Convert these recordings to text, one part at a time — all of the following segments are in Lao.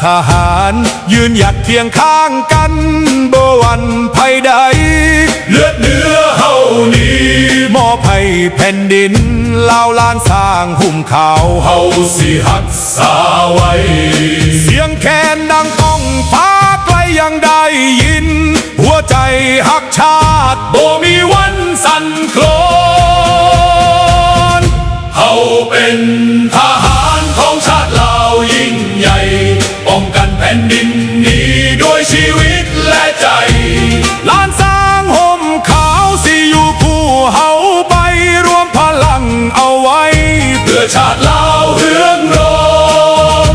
ທະຫານຢືນຫຍັດຄຽງຂ້າງກັນ ບໍ່ຫວັ່ນໄພໃດ ເລືອດເນື້ອເຮົານີ້ ມອບໃຫ້ແຜ່ນດິນລາວລ້ານ ສ້າງຮົ່ມຂາວເຮົາຊິຮັກສາໄວ້ ສຽງແຄນດັງກ້ອງຟ້າໄກຍັງໄດ້ຍິນ ຫົວໃຈຮັກຊາດບໍ່ມີວັນສັ່ນຄລອນ ເຮົາເປັນທະຫານຂອງຊາດລາວຍິ່ງໃຫຍ່ ປ້ອງກັນແຜ່ນດິນນີ້ດ້ວຍຊີວິດແລະໃຈ ລ້ານຊ້າງຮົ່ມຂາວຊິຢູ່ຄູ່ເຮົາໄປ ລວມພະລັງເອົາໄວ້ ເພື່ອຊາດລາວເຮືອງຮອງ.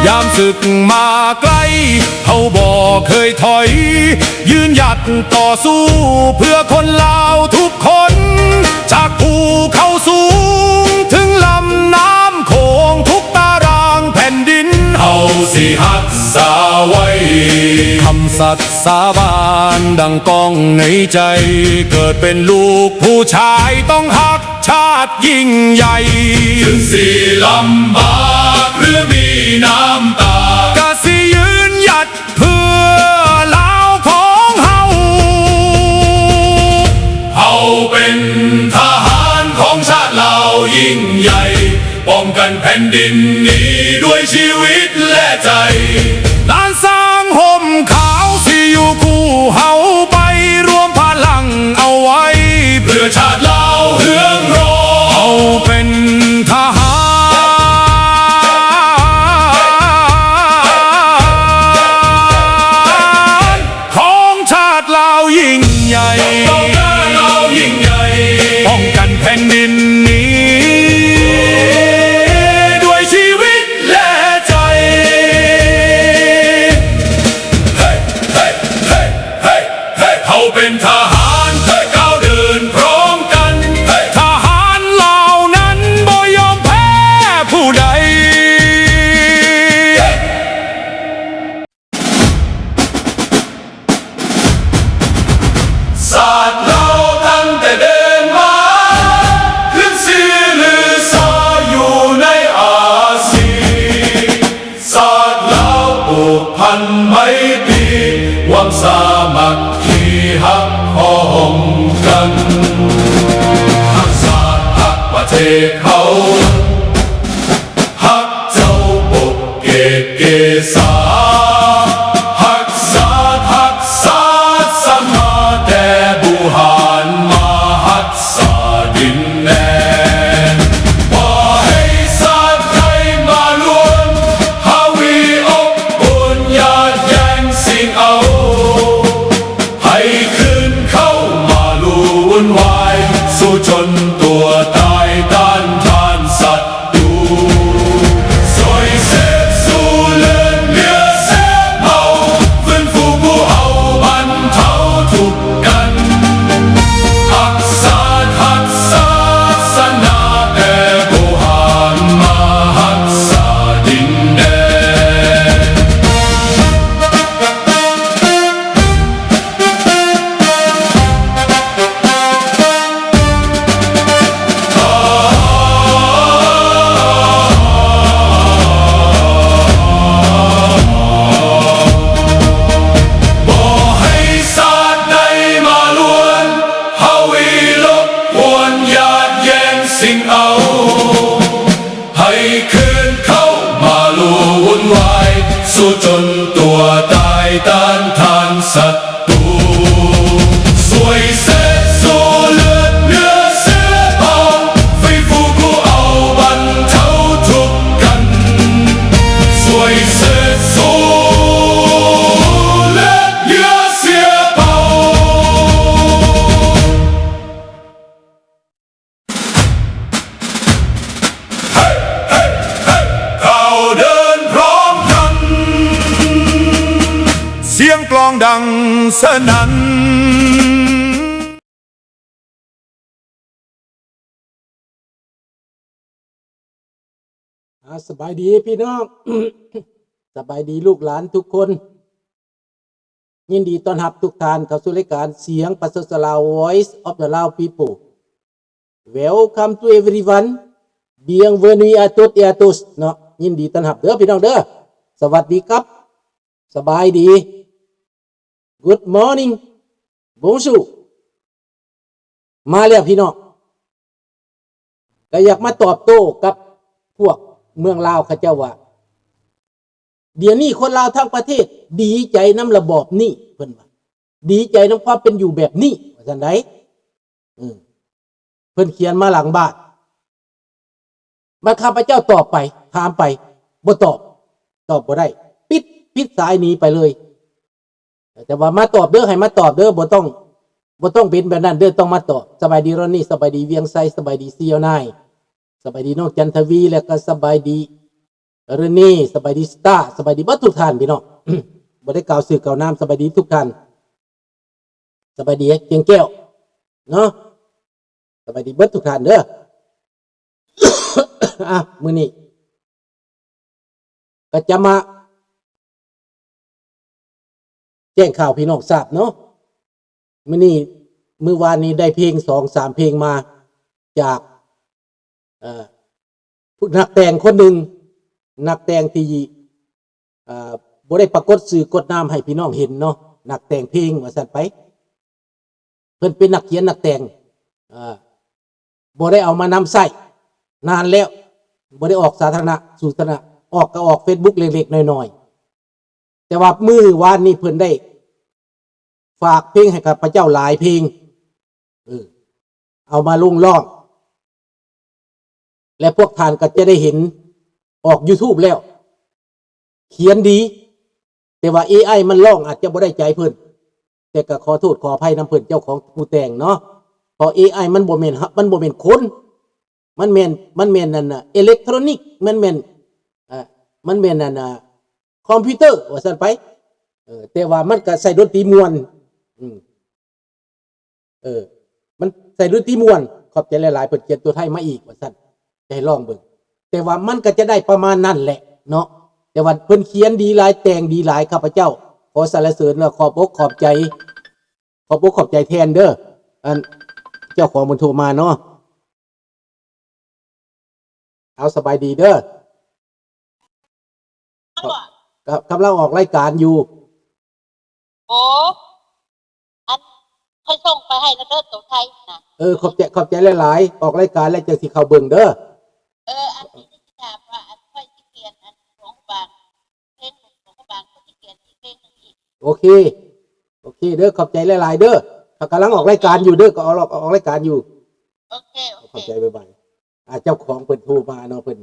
ຍາມສຶກມາໄກ ເຮົາບໍ່ເຄີຍຖອຍ ຢືນຫຍັດຕໍ່ສູ້ເພື່ອຄົນລາວທຸກຄົນ ຈາກພູເຂົາສູງເຖິງລຳນ້ຳໂຂງ ທຸກຕາລາງແຜ່ນດິນເຮົາຊິຮັກສາໄວ້ ຄຳສັດສາບານດັ່ງກ້ອງໃນໃຈ ເກີດເປັນລູກຜູ້ຊາຍຕ້ອງຮັກຊາດຍິ່ງໃຫຍ່ ເຖິງຊິລຳບາກຫຼືມີນ້ຳຕາ ກະຊິຢືນຫຍັດເພື່ອລາວຂອງເຮົາ ເຮົາເປັນທະຫານຂອງຊາດລາວຍິ່ງໃຫຍ່ ປ້ອງກັນແຜ່ນດິນນີ້ດ້ວຍຊີວິດແລະໃຈ ລ້ານຊ້າງຮົ່ມຂາວຊິຢູ່ຄູ່ເຮົາໄປ ລວມພະລັງເອົາໄວ້ ເພື່ອຊາດລາວເຮືອງຮອງ ເຮົາເປັນທະຫານຂອງຊາດລາວຍິ່ງໃຫຍ່ ປ້ອງກັນແຜ່ນດິນນີ້ດ້ວຍຊີວິດແລະໃຈ ເຮົາເປັນທະຫານ ກ້າວເດີນພ້ອມກັນ ທະຫານລາວນັ້ນບໍ່ຍອມແພ້ຜູ້ໃດ. ຊາດລາວຕັ້ງແຕ່ເດີນມາ ຂຶ້ນຊື່ລືຊາຢູ່ໃນອາຊີ ຊາດລາວຜູກພັນໄມຕີ ຫວັງສາມັກຄີຮັກພ້ອມກັນ ຮັກຊາດຮັກປະເທດເຮົາ ຮັກເຈົ້າປົກເກກເກສາ ຮັກຊາດຮັກສາສະໜາ ແຕ່ບູຮານມາຮັກສາດິນແດນ ບໍ່ໃຫ້ຊາດໃດມາລວນ ຫາວີອົບອຸ່ນຍາດແຍ່ງຊິງເອົາ ໃຫ້ຄືນເຂົ້າມາລຸ່ນວາຍ ສູ້ຈົນຕົວຕາຍຕ້ານທານສັດ ຕູ ຊ່ວຍເສບຊູເລືອດເນື້ອເສບເອົາ ຟື້ນຟູຜູ້ເອົາບັນເທົາທຸກກັນ ຮັກຊາດຮັກສາສະໜາ ແຕ່ບູຮານມາຮັກສາດິນແດນ. ບໍ່ໃຫ້ຊາດໃດມາລວນ ຫາວີລົບກວນ ຍາດແຍ່ງຊິງເອົາ ໃຫ້ຄືນເຂົ້າມາລຸ່ນວາຍ ສູ້ຈົນຕົວຕາຍຕ້ານທານສັດຕູ ຊ່ວຍເສບຊູເລືອດເນື້ອເສບເອົາ ຟື້ນຟູຜູ້ເອົາບັນເທົາທຸກກັນ ຊ່ວຍເສບຊູເລືອດເນື້ອເສບເອົາ. ເຮົາເດີນພ້ອມກັນ ສຽງກລອງດັງສະໜັ່ນ. ອ່າ ສະບາຍດີພີ່ນ້ອງ ສະບາຍດີລູກຫຼານທຸກຄົນ. ຍິນດີຕ້ອນຮັບທຸກທ່ານເຂົ້າສູ່ລາຍການສຽງປະຊາຊົນລາວ Voice of the Lao People. Welcome to everyone. Bienvenue à toutes et à tous ເນາະ. ຍິນດີຕ້ອນຮັບເດີພີ່ນ້ອງເດີ. ສະຫວັດດີຄັບ. ສະບາຍດີ. Good morning. Bonjour. ມາແລ້ວພີ່ນ້ອງ. ກໍຢາກມາຕອບໂຕ້ກັບພວກເມືອງລາວເຂົາເຈົ້າວ່າ ດຽວນີ້ຄົນລາວທັງປະເທດດີໃຈນຳລະບອບນີ້ ເພິ່ນວ່າ ດີໃຈນຳຄວາມເປັນຢູ່ແບບນີ້ ວ່າຊັ້ນໃດ໋. ເອີ ເພິ່ນຂຽນມາຫຼັງບ້ານ. ບັດຂ້າພະເຈົ້າຕອບໄປ ຖາມໄປ ບໍ່ຕອບ ຕອບບໍ່ໄດ້ ປິດ ປິດສາຍໜີໄປເລີຍ. ແຕ່ວ່າມາຕອບເດີ ໃຫ້ມາຕອບເດີ ບໍ່ຕ້ອງ ບໍ່ຕ້ອງເປັນແບບນັ້ນເດີ ຕ້ອງມາຕອບ. ສະບາຍດີຣອນນີ ສະບາຍດີວຽງໄຊ ສະບາຍດີຊີອອນາຍ ສະບາຍດີນ້ອງຈັນທະວີ ແລ້ວກໍສະບາຍດີເຣນີ ສະບາຍດີສະຕາ ສະບາຍດີເບິດທຸກທ່ານພີ່ນ້ອງ. ບໍ່ໄດ້ກ່າວຊື່ກ່າວນາມ ສະບາຍດີທຸກທ່ານ. ສະບາຍດີກຽງແກ້ວເນາະ ສະບາຍດີເບິດທຸກທ່ານເດີ. ອ່ະ ມື້ນີ້ກໍຈະມາແຈ້ງຂ່າວພີ່ນ້ອງຊາບເນາະ. ມື້ນີ້ ມື້ວານນີ້ໄດ້ເພງສອງສາມເພງມາຈາກ ເອີ ຜູ້ນັກແຕ່ງຄົນໜຶ່ງ ນັກແຕ່ງທີ່ ເອີ ບໍ່ໄດ້ປາກົດຊື່ກົດນາມໃຫ້ພີ່ນ້ອງເຫັນເນາະ ນັກແຕ່ງເພງວ່າຊັ້ນໄປ. ເພິ່ນເປັນນັກຂຽນນັກແຕ່ງ ເອີ ບໍ່ໄດ້ເອົາມານຳໃຊ້ນານແລ້ວ ບໍ່ໄດ້ອອກສາທາລະນະ ສູ່ສາທາລະນະ ອອກກໍອອກເຟສບຸກເລັກໆນ້ອຍໆ. ແຕ່ວ່າມື້ວານນີ້ເພິ່ນໄດ້ຝາກເພງໃຫ້ຂ້າພະເຈົ້າຫຼາຍເພງ ເອີ ເອົາມາລົງຮ້ອງ ແລະ ພວກທ່ານກໍຈະໄດ້ເຫັນອອກຢູທູບແລ້ວ. ຂຽນດີ ແຕ່ວ່າເອໄອມັນຮ້ອງອາດຈະບໍ່ໄດ້ໃຈເພິ່ນ ແຕ່ກໍຂໍໂທດຂໍອະໄພນຳເພິ່ນ ເຈົ້າຂອງຜູ້ແຕ່ງເນາະ ເພາະເອໄອມັນບໍ່ແມ່ນ ມັນບໍ່ແມ່ນຄົນ ມັນແມ່ນ ມັນແມ່ນອັນນ່າ ອີເລັກໂທຣນິກ ມັນແມ່ນ ເອີ ມັນແມ່ນອັນນ່າ ຄອມພິວເຕີວ່າຊັ້ນໄປ. ເອີ ແຕ່ວ່າມັນກໍໃສ່ດົນຕີມ່ວນ ອືມ ເອີ ມັນໃສ່ດົນຕີມ່ວນ. ຂອບໃຈຫຼາຍໆ ເພິ່ນຂຽນຕົວໄທມາອີກວ່າຊັ້ນ ຈະໃຫ້ລອງເບິ່ງ. ແຕ່ວ່າມັນກໍຈະໄດ້ປະມານນັ້ນແຫຼະເນາະ ແຕ່ວ່າເພິ່ນຂຽນດີຫຼາຍ ແຕ່ງດີຫຼາຍ ຂ້າພະເຈົ້າຂໍສັນລະເສີນ ແລະ ຂອບອົກຂອບໃຈ ຂອບອົກຂອບໃຈແທນເດີ. ອັນ ເຈົ້າຂອງເພິ່ນໂທມາເນາະ. ເອົາ ສະບາຍດີເດີ. ກຳ ກຳລັງອອກລາຍການຢູ່. ໂອ້ ອັນ ຂ້ອຍສົ່ງໄປໃຫ້ແລ້ວເດີ ໂຕໄທນະ. ເອີ ຂອບໃຈ ຂອບໃຈຫຼາຍໆ. ອອກລາຍການແລ້ວຈັ່ງຊິເຂົ້າເບິ່ງເດີ. ເອີ ອັນນີ້ຊິຖາມວ່າ ອັນ ຂ້ອຍຊິຂຽນ ອັນ ຫຼວງພະບາງ ເພງຫຼວງພະບາງ ຂ້ອຍຊິຂຽນອີກເພງໜຶ່ງອີກ. ໂອເຄ ໂອເຄເດີ ຂອບໃຈຫຼາຍໆເດີ. ເຂົາກຳລັງອອກລາຍການຢູ່ເດີ ກໍອອກ ອອກລາຍການຢູ່. ໂອເຄ ໂອເຄ ຂອບໃຈ ບາຍບາຍ. ອ່າ ເຈົ້າຂອງເພິ່ນໂທມາເນາະ ເພິ່ນ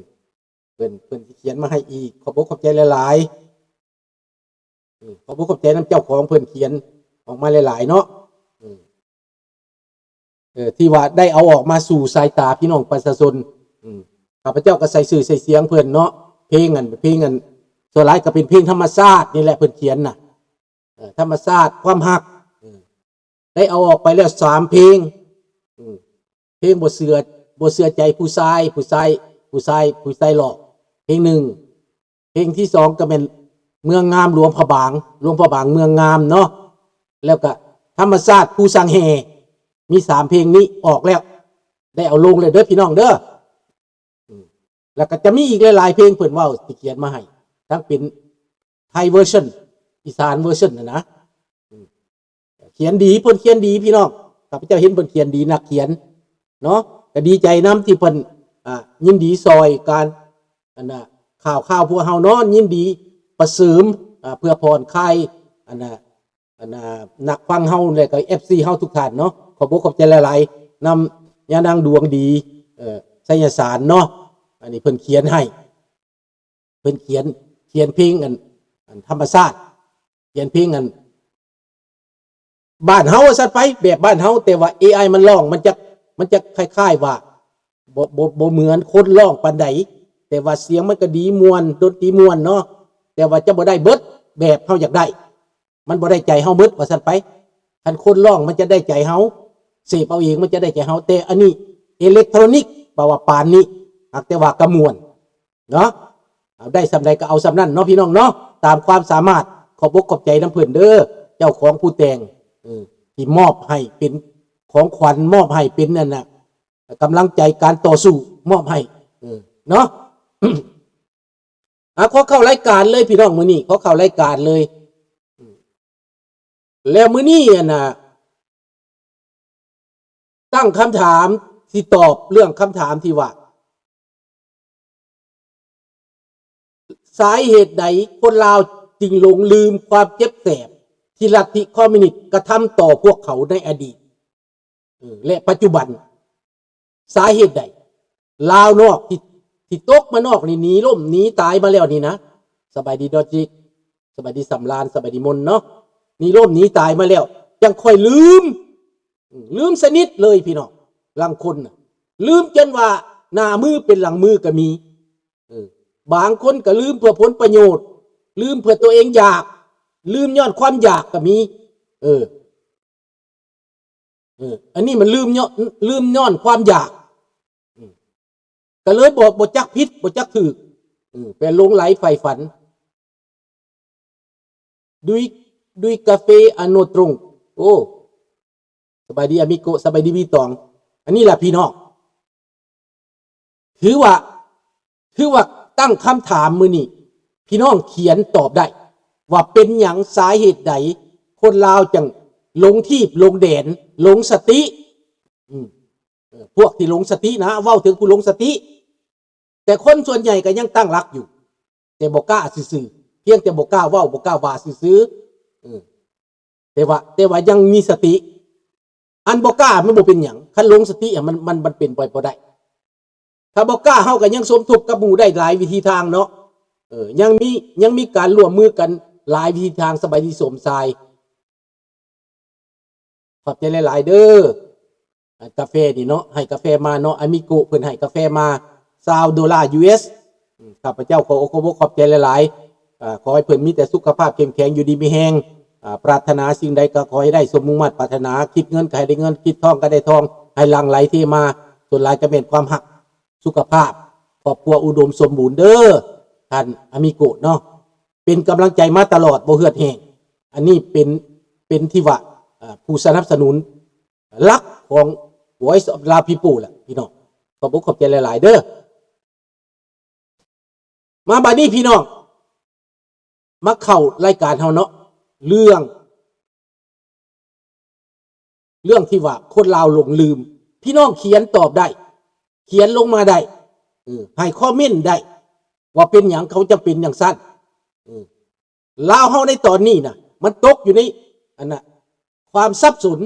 ເພິ່ນ ເພິ່ນຊິຂຽນມາໃຫ້ອີກ. ຂອບອົກຂອບໃຈຫຼາຍໆ. ອືມ ຂອບອົກຂອບໃຈນຳເຈົ້າຂອງເພິ່ນຂຽນອອກມາຫຼາຍໆເນາະ. ເອີ ເອີ ທີ່ວ່າໄດ້ເອົາອອກມາສູ່ສາຍຕາພີ່ນ້ອງປະຊາຊົນ. ອືມ ຂ້າພະເຈົ້າກໍໃສ່ຊື່ໃສ່ສຽງເພິ່ນເນາະ. ເພງອັນ ເພງອັນ ສ່ວນຫຼາຍກໍເປັນເພງທຳມະຊາດນີ້ແຫຼະ ເພິ່ນຂຽນນະ. ເອີ ທຳມະຊາດ ຄວາມຮັກ ເອີ ໄດ້ເອົາອອກໄປແລ້ວສາມເພງ. ເພງບໍ່ເຊື່ອ ບໍ່ເຊື່ອໃຈຜູ້ຊາຍ ຜູ້ຊາຍ ຜູ້ຊາຍ ຜູ້ຊາຍຫຼອກ ເພງໜຶ່ງ. ເພງທີສອງກໍແມ່ນເມືອງງາມ ຫຼວງພະບາງ ຫຼວງພະບາງເມືອງງາມເນາະ. ແລ້ວກໍທຳມະຊາດ ຜູ້ສັງແຫ່. ມີສາມເພງນີ້ອອກແລ້ວ ໄດ້ເອົາລົງແລ້ວເດີພີ່ນ້ອງເດີ. ອືມ ແລ້ວກໍຈະມີອີກຫຼາຍໆເພງ ເພິ່ນເວົ້າ ທີ່ຂຽນມາໃຫ້ ທັງເປັນໄທເວີຊັນ ອີສານເວີຊັນຫັ້ນນະ. ອືມ ຂຽນດີ ເພິ່ນຂຽນດີພີ່ນ້ອງ. ຂ້າພະເຈົ້າເຫັນເພິ່ນຂຽນດີ ນັກຂຽນເນາະ ກໍດີໃຈນຳທີ່ເພິ່ນ ອ່າ ຍິນດີຊ່ອຍການ ອັນນ່າ ຂ່າວ ຂ່າວພວກເຮົາເນາະ ຍິນດີປະເສີມ ອ່າ ເພື່ອຜ່ອນຄາຍ ອັນນ່າ ອັນນ່າ ນັກຟັງເຮົາ ແລະກໍເອັຟຊີເຮົາທຸກທ່ານເນາະ. ຂອບອົກຂອບໃຈຫຼາຍໆ ນຳຍານາງດວງດີ ເອີ ໄຊຍະສານເນາະ. ອັນນີ້ເພິ່ນຂຽນໃຫ້ ເພິ່ນຂຽນ ຂຽນເພງອັນ ອັນທຳມະຊາດ ຂຽນເພງອັນບ້ານເຮົາວ່າຊັ້ນໄປ ແບບບ້ານເຮົາ. ແຕ່ວ່າເອໄອມັນຮ້ອງ ມັນຈະ ມັນຈະຄ້າຍໆວ່າ ບໍ່ ບໍ່ ບໍ່ເໝືອນຄົນຮ້ອງປານໃດ ແຕ່ວ່າສຽງມັນກໍດີມ່ວນ ດົນຕີມ່ວນເນາະ ແຕ່ວ່າຈະບໍ່ໄດ້ເບິດແບບເຮົາຢາກໄດ້ ມັນບໍ່ໄດ້ໃຈເຮົາເບິດວ່າຊັ້ນໄປ. ຄັນຄົນຮ້ອງມັນຈະໄດ້ໃຈເຮົາ ເສບເອົາເອງມັນຈະໄດ້ໃຈເຮົາ. ແຕ່ອັນນີ້ເອເລັກໂທຣນິກ ແປວ່າປານນີ້ ຫາກແຕ່ວ່າກະມ່ວນເນາະ. ເອົາໄດ້ສ່ຳໃດກໍເອົາສ່ຳນັ້ນເນາະ ພີ່ນ້ອງເນາະ ຕາມຄວາມສາມາດ. ຂອບອົກຂອບໃຈນຳເພິ່ນເດີ. ເຈົ້າຂອງຜູ້ແຕ່ງ ເອີ ທີ່ມອບໃຫ້ເປັນຂອງຂວັນ ມອບໃຫ້ເປັນອັນນ່ະ ກຳລັງໃຈການຕໍ່ສູ້ ມອບໃຫ້ ເອີ ເນາະ. ອ່າ ຂໍເຂົ້າລາຍການເລີຍພີ່ນ້ອງ ມື້ນີ້ຂໍເຂົ້າລາຍການເລີຍ. ແລ້ວມື້ນີ້ອັນນ່າ ຕັ້ງຄຳຖາມ ຊິຕອບເລື່ອງຄຳຖາມທີ່ວ່າ ສາເຫດໃດຄົນລາວຈຶ່ງຫຼົງລືມຄວາມເຈັບແສບທີ່ລັດທິຄອມມິວນິດກະທຳຕໍ່ພວກເຂົາໃນອະດີດ ເອີ ແລະ ປັດຈຸບັນ? ສາເຫດໃດ? ລາວນອກທີ່ ທີ່ຕົກມານອກນີ້ ໜີລົ້ມໜີຕາຍມາແລ້ວນີ້ນະ. ສະບາຍດີດອດຈິກ ສະບາຍດີສຳລານ ສະບາຍດີມົນເນາະ. ໜີລົ້ມໜີຕາຍມາແລ້ວ ຈັ່ງຄ່ອຍລືມ ອືມ ລືມສະໜິດເລີຍພີ່ນ້ອງ. ລາງຄົນນະ ລືມຈົນວ່າໜ້າມືເປັນຫຼັງມືກໍມີ. ເອີ ບາງຄົນກໍລືມເພື່ອຜົນປະໂຫຍດ ລືມເພື່ອຕົວເອງຢາກ ລືມຍ້ອນຄວາມຢາກກໍມີ. ເອີ ເອີ ອັນນີ້ມັນລືມຍ້ອນ ລືມຍ້ອນຄວາມຢາກ ອືມ ກໍເລີຍບໍ່ ບໍ່ຈັກຜິດ ບໍ່ຈັກຖືກ ເອີ ແປນຫຼົງໄຫຼໃຝ່ຝັນ. ດຸຍ ດຸຍກາເຟອາໂນຕຣົງ ໂອ້ ສະບາຍດີອາມິໂກ ສະບາຍດີວີຕອງ. ອັນນີ້ລະພີ່ນ້ອງ ຖືວ່າ ຖືວ່າຕັ້ງຄຳຖາມມື້ນີ້ ພີ່ນ້ອງຂຽນຕອບໄດ້ວ່າເປັນຫຍັງ ສາເຫດໃດຄົນລາວຈັ່ງຫຼົງທີບຫຼົງແດນ ຫຼົງສະຕິ ອືມ ເອີ ພວກທີ່ຫຼົງສະຕິນະ ເວົ້າເຖິງຜູ້ຫຼົງສະຕິ ແຕ່ຄົນສ່ວນໃຫຍ່ກໍຍັງຕັ້ງຫຼັກຢູ່ ແຕ່ບໍ່ກ້າຊື່ໆ ພຽງແຕ່ບໍ່ກ້າເວົ້າ ບໍ່ກ້າວ່າຊື່ໆ ເອີ ແຕ່ວ່າ ແຕ່ວ່າຍັງມີສະຕິ. ອັນບໍ່ກ້າມັນບໍ່ເປັນຫຍັງ ຄັນຫຼົງສະຕິ ມັນ ມັນ ມັນເປັນໄປບໍ່ໄດ້. ຖ້າບໍ່ກ້າ ເຮົາກໍຍັງສົມທົບກັບໝູ່ໄດ້ຫຼາຍວິທີທາງເນາະ ເອີ ຍັງມີ ຍັງມີການຮ່ວມມືກັນຫຼາຍວິທີທາງ. ສະບາຍດີສົມຊາຍ ຂອບໃຈຫຼາຍໆເດີ. ອັນກາແຟນີ້ເນາະ ໃຫ້ກາແຟມາເນາະ ອາມິໂກເພິ່ນໃຫ້ກາແຟມາຊາວໂດລາ ຢູເອສ ອືມ ຂ້າພະເຈົ້າຂໍອົກຂໍບົກຂອບໃຈຫຼາຍໆ. ອາ ຂໍໃຫ້ເພິ່ນມີແຕ່ສຸຂະພາບເຂັ້ມແຂງ ຢູ່ດີມີແຮງ ອາ ປາດຖະໜາສິ່ງໃດກໍຂໍໃຫ້ໄດ້ສົມມຸ່ງມາດປາດຖະໜາ ຄິດເງິນກໍໃຫ້ໄດ້ເງິນ ຄິດທອງກໍໄດ້ທອງ ໃຫ້ຫຼັ່ງໄຫຼເທມາ. ສ່ວນຫຼາຍກໍແມ່ນຄວາມຮັກ ສຸຂະພາບ ຄອບຄົວອຸດົມສົມບູນເດີ ທ່ານອາມິໂກເນາະ. ເປັນກຳລັງໃຈມາຕະຫຼອດ ບໍ່ເຫືອດແຫ້ງ. ອັນນີ້ເປັນ ເປັນທີ່ວ່າ ເອີ ຜູ້ສະໜັບສະໜູນຫຼັກຂອງ Voice of Lao People ລະພີ່ນ້ອງ. ຂອບອົກຂອບໃຈຫຼາຍໆເດີ. ມາບາດນີ້ພີ່ນ້ອງ ມາເຂົ້າລາຍການເຮົາເນາະ ເລື່ອງ ເລື່ອງທີ່ວ່າຄົນລາວຫຼົງລືມ ພີ່ນ້ອງຂຽນຕອບໄດ້ ຂຽນລົງມາໄດ້ ເອີ ໃຫ້ຄອມເມັນໄດ້ ວ່າເປັນຫຍັງເຂົາຈະເປັນຈັ່ງຊັ້ນ. ເອີ ລາວເຮົາໃນຕອນນີ້ນະ ມັນຕົກຢູ່ໃນ ອັນນະ ຄວາມສັບສົນ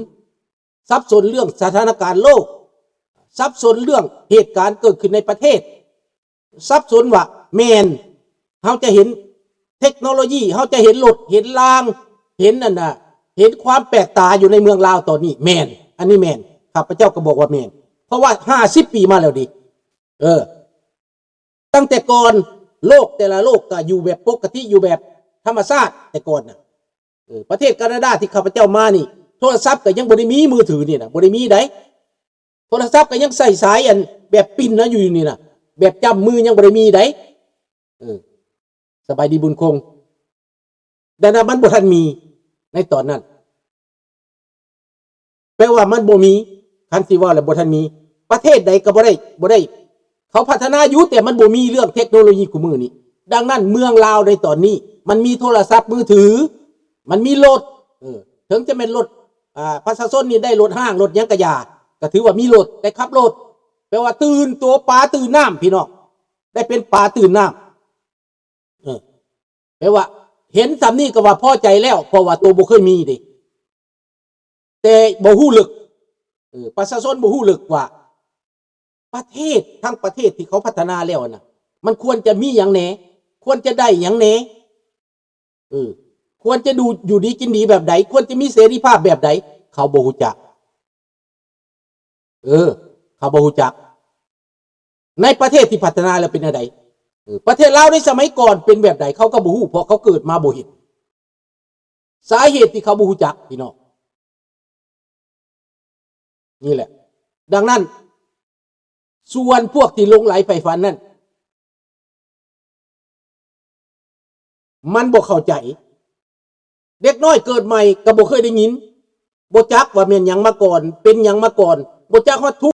ສັບສົນເລື່ອງສະຖານະການໂລກ ສັບສົນເລື່ອງເຫດການເກີດຂຶ້ນໃນປະເທດ ສັບສົນວ່າແມ່ນ ເຮົາຈະເຫັນເທັກໂນໂລຢີ ເຮົາຈະເຫັນລົດ ເຫັນລາງ ເຫັນອັນນ່າ ເຫັນຄວາມແປກຕາຢູ່ໃນເມືອງລາວຕອນນີ້ ແມ່ນ ອັນນີ້ແມ່ນ ຂ້າພະເຈົ້າກໍບອກວ່າແມ່ນ ເພາະວ່າຫ້າສິບປີມາແລ້ວເດ. ເອີ ຕັ້ງແຕ່ກ່ອນ ໂລກແຕ່ລະໂລກກໍຢູ່ແບບປົກກະຕິ ຢູ່ແບບທຳມະຊາດ ແຕ່ກ່ອນນະ. ເອີ ປະເທດການາດາທີ່ຂ້າພະເຈົ້າມານີ້ ໂທລະສັບກໍຍັງບໍ່ໄດ້ມີ ມືຖືນີ້ນະ ບໍ່ໄດ້ມີໃດ. ໂທລະສັບກໍຍັງໃຊ້ສາຍອັນແບບປິ່ນນະ ຢູ່ນີ້ນະ ແບບຈ້ຳມືຍັງບໍ່ໄດ້ມີໃດ. ເອີ ສະບາຍດີບຸນຄົງ. ດັ່ງນັ້ນມັນບໍ່ທັນມີໃນຕອນນັ້ນ ແປວ່າມັນບໍ່ມີ. ຄັນຊິເວົ້າແລ້ວບໍ່ທັນມີ ປະເທດໃດກໍບໍ່ໄດ້ ບໍ່ໄດ້ ເຂົາພັດທະນາຢູ່ ແຕ່ມັນບໍ່ມີເລື່ອງເທັກໂນໂລຢີຄູ່ມື້ນີ້. ດັ່ງນັ້ນເມືອງລາວໃນຕອນນີ້ ມັນມີໂທລະສັບມືຖື ມັນມີລົດ ເອີ ເຖິງຈະແມ່ນລົດ ອ່າ ປະຊາຊົນນີ້ໄດ້ລົດຮ້າງລົດຫຍັງກະຢ່າ ກະຖືວ່າມີລົດ ໄດ້ຂັບລົດ ແປວ່າຕື່ນໂຕປາຕື່ນນ້ຳ ພີ່ນ້ອງ ໄດ້ເປັນປາຕື່ນນ້ຳ. ເອີ ແປວ່າເຫັນສ່ຳນີ້ກໍວ່າພໍໃຈແລ້ວ ເພາະວ່າໂຕບໍ່ເຄີຍມີເດ້ ແຕ່ບໍ່ຮູ້ເລິກ ເອີ ປະຊາຊົນບໍ່ຮູ້ເລິກວ່າ ປະເທດ ທັງປະເທດທີ່ເຂົາພັດທະນາແລ້ວນະ ມັນຄວນຈະມີຫຍັງແດ່ ຄວນຈະໄດ້ຫຍັງແດ່ ເອີ ຄວນຈະດູ ຢູ່ດີກິນດີແບບໃດ ຄວນຈະມີເສລີພາບແບບໃດ ເຂົາບໍ່ຮູ້ຈັກ. ເອີ ເຂົາບໍ່ຮູ້ຈັກ ໃນປະເທດທີ່ພັດທະນາແລ້ວເປັນແນວໃດ. ເອີ ປະເທດລາວໃນສະໄໝກ່ອນເປັນແບບໃດ ເຂົາກໍບໍ່ຮູ້ ເພາະເຂົາເກີດມາບໍ່ເຫັນ. ສາເຫດທີ່ເຂົາບໍ່ຮູ້ຈັກ ພີ່ນ້ອງ ນີ້ແຫຼະ. ດັ່ງນັ້ນ ສ່ວນພວກທີ່ຫຼົງໄຫຼໃຝ່ຝັນນັ້ນ ມັນບໍ່ເຂົ້າໃຈ ເດັກນ້ອຍເກີດໃໝ່ກໍບໍ່ເຄີຍໄດ້ຍິນ ບໍ່ຈັກວ່າແມ່ນຫຍັງມາກ່ອນ ເປັນຫຍັງມາກ່ອນ ບໍ່ຈັກຮອດທຸກ